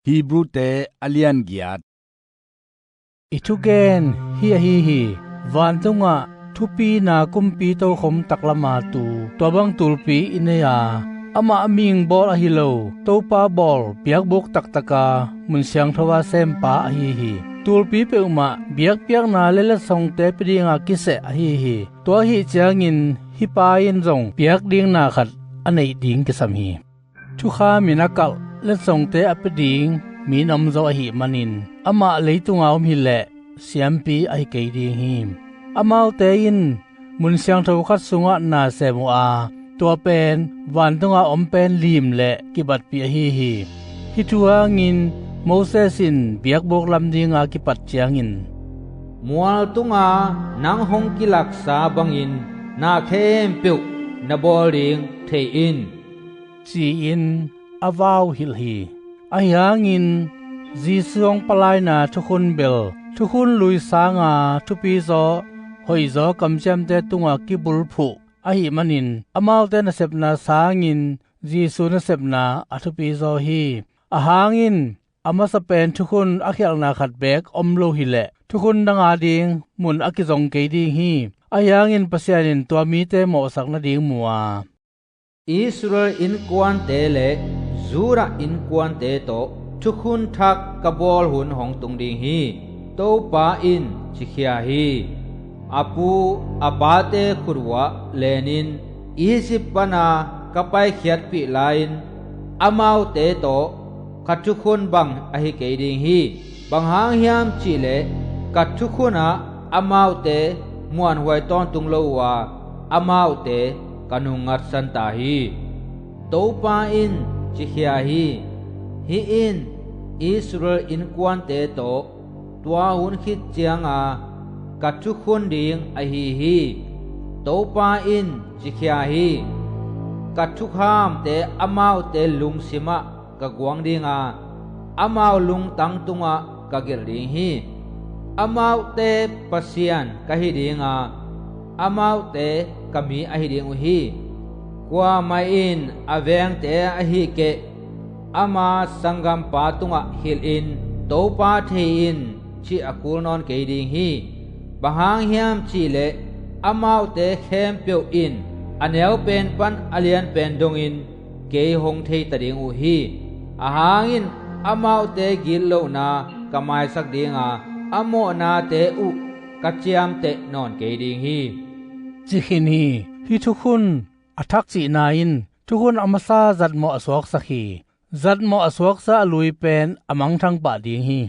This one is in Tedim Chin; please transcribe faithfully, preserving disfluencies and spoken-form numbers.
Hebrute a lian giat. I thugen hih ahi hi. Vantungah thupina kumpi tokhom taklama tu, tua bang tulpi i nei a, amah mihing bawl ahi lo, Topa bawl, biakbuk taktaka mun siangtho a sempa ahi hi. Tulpi peuhmah biakpiakna le letsongte pia dinga kiseh ahi hi. Tua ahih ciangin hih pa in zong piak ding na khat a neih ding kisam hi. Thukham in a kalh letsongte a pia ding mi in om zo ahih manin, amah leitunga om hileh siampi ahi kei ding hi. Amaute in mun siangtho khat sungah na sem uh a, tua pen vantunga om pen lim le kibatpih ahi hi. Hih thu hangin Moses in biakbuk lam dinga kipat ciangin, "Mual tunga nang hong kilaksa bangin na khempeuh na bawl ding thei in," ci-in a vau hilh hi. Ahi hangin Jesu hong palaina thukhun bel thukhun lui sanga thupizaw hoihzaw kamciamte tunga kibulphuh ahih manin, amaute nasepna sangin Jesu nasepna a thupizaw hi. Ahang in a masa pen thukhun a khialhna khat beek om lo hileh, thukhun dang ading mun a kizong kei ding hi. Ahi hangin Pasian in tua mite mawhsak nading mu a, "Israel innkuante le Judah innkuante tawh thukhun thak ka bawl hun hong tung ding hi," Topa in cikhia hi. "A pu a pate khut uhah lenin Egypt pana ka paikhiatpih lai-in amaute tawh ka thukhun bang ahi kei ding hi. Bang hang hiam cihleh ka thukhun ah amaute muanhuai tawntung lo uh a, amaute ka nungngatsan ta hi," Topa in cikhia hi. Hih in Israel innkuante tawh tua hun khit cianga ka thukhun ding ahi hi, Topa in cikhia hi. Ka thukhamte amaute lungsimah ka guang dinga, amau lungtang tungah ka gelh ding hi. Amaute Pasian ka hi dinga, amaute ka mi ahi ding uh hi. Kuamah in a vengte ahih keh ama sanggampa tungah hilhin, Topa thei in, cih a kul nawn kei ding hi. Bang hang hiam cihleh amaute khempeuh in a neu pen pan a lian pen dongin kei hong theita ding uh hi. Ahang in amaute gitlohna ka maisak dinga, a mawhnate uh ka ciamteh nawn kei ding hi, ci khin hi. Hih thukhun a thak cihna in thukhun a masa zatmawh a suaksak hi. Zatmawh a suaksa a lui pen a mangthang pah ding hi.